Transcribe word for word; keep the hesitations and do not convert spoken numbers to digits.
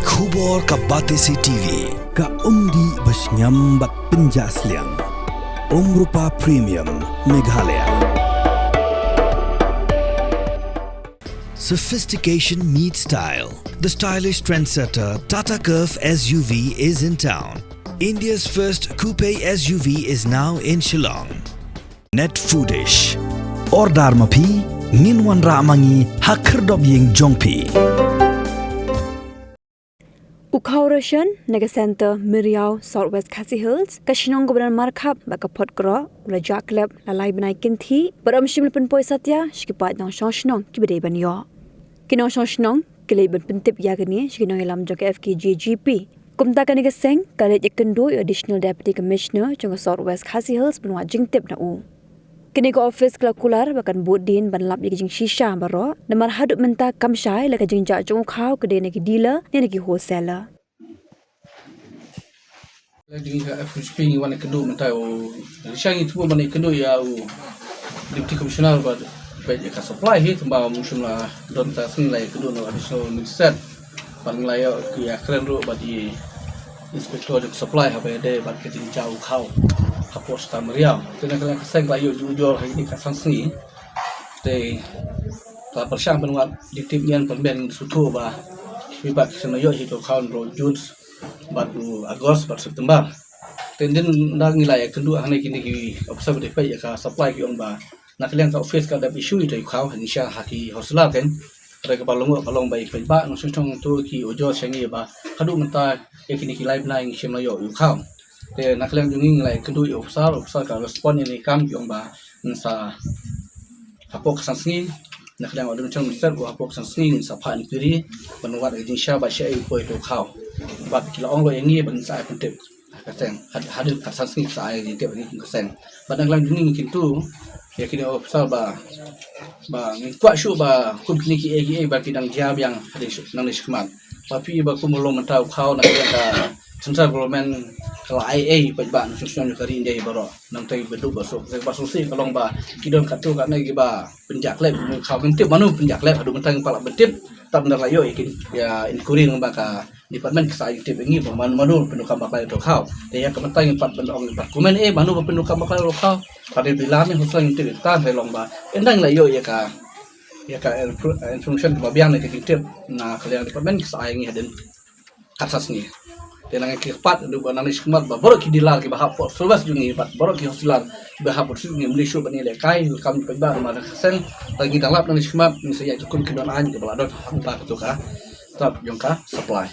Khubor ka Batesi T V, ka umdih ba shngiam bad pynjah sliang. Umrupa Premium, Meghalaya. Sophistication meets style. The stylish trendsetter Tata Curvv S U V is in town. India's first coupe S U V is now in Shillong. Net Foodish. Order ma phi, ngin wanrah ma ngi ha khyrdop ïing jong phi. U khaw ration na ka Centre Myriaw, South West Khasi Hills, ka shnong kaba don markhap bad ka Photkroh, u la jah klep la lai bnai kynthih bad ym shym la pynpoi satia sha ki paid nongshong shnong kiba dei ban ïoh. Ki nongshong shnong ki leit ban pyntip ïa kane sha ki nongïalam jong ka F K J G P. Kumta kane ka seng ka leit ïakynduh ïa u Additional Deputy Commissioner jong ka South West Khasi Hills ban wad jingtip na u. Kane ka ophis ka la kular ba kan bud dien ban lap ïa ka jingshisha baroh, namar haduh mynta kam shai la ka jingjah jong u khaw ka dei na ki dealer ne na ki wholesaler. La ding ka F H P ngi wan ïakynduh mynta u, ngi shah ngi thmu ban ïakynduh ïa u Deputy Commissioner ba peit ïa ka supply hi, tangba um shym la don, ta sngi la ïakynduh na u Additional Magistrate. Bad ngi la ïoh ki ïakren ruh bad i Inspector jong ka supply haba ïadei bad ka jingjah u khaw hapoh Centre Myriaw. Te na ka liang ka seng ka la ïoh jujor ha kine ki khatsan sngi. Te ka la pyrshang ban wad jingtip, ngi ïa pynbeit, ngi sngewthuh ba phi ba ka seng la ïoh hi ka u khaw naduh June bad u August bad September. Te hadien nda ngi la ïakynduh hangne, kine ki ophisar ba dei peit ïa ka supply ki ong ba na ka liang ka ophis ka dep issue ïa u khaw, ngi shah ha ki wholesaler kein. Hynrei kaba long ka long ba i paidbah nongshong shnong to ki ujor sha ngi ba haduh mynta ïa kine ki lai bnai ngi shym la ïoh ïa u khaw. Te na ka liang jong ngi ngi la ïakynduh ïa u ophisar, u ophisar ka respond ïa kane ka kam, ki ong ba ngin sa hapoh khatsan sngi, na ka liang u Additional Magistrate u, hapoh khatsan sngi ngin sa phah inquiry ban wad ïa ka jingshisha ba shaei u poi ïa u khaw. Bad ki la ong ruh ïa ngi ba ngin sa ai pyntip ha ka seng, had-, hadien khatsan sngi sa ai jingtip ïa ngi kum ka seng. Bad na ka liang jong ngi ngi kyntu ïa kine ki ophisar ba, ba ngin kwah shuh ba kum kine kiei kiei ba ki dang jia biang hadien shu, nangne shakhmat. Ba phi ba kum ba long mynta u khaw na ka liang ka central government ka la ai ei paidbah nongshong shnong jong ka ri India baroh. Nangta ba duk ba suk, ba suk sih ka long ba ki don katto katne kiba pynjah klep, ngi khaw ngim tip mano pynjah klep, haduh mynta ngim pat lah ban tip. Tang ba la ïoh ïa ki, ïa inquiry lyngba ka department ka sa ai tip ïa ngi ba mano mano pyndonkam bakla ïa u khaw. Te ïa ka mynta ngim pat ban ong, ngim pat comment ei mano ba pyndonkam bakla ïa u khaw. Pat ïa ba la ne husna ngim tip ïa ka, te long ba ynda ngi la ïoh ïa ka, ïa ka info-, information kaba biang ne ka jingtip na ka liang department ka sa ai ïa ngi hadien khatsan sngi. Te nang ïa ki kyrpad, haduh ba nangne shakhmat ba baroh ki dealer kiba hap port service jong ngi bad baroh ki wholesaler kiba hap port service jong ngi, ym dei shuh ban ïalehkai, welcome paidbah namar ka seng, tang ngi dang lap nangne shakhmat, ngi sa ïaid kum ki don aiñ kiba la don hangta kato ka stop jong ka supply.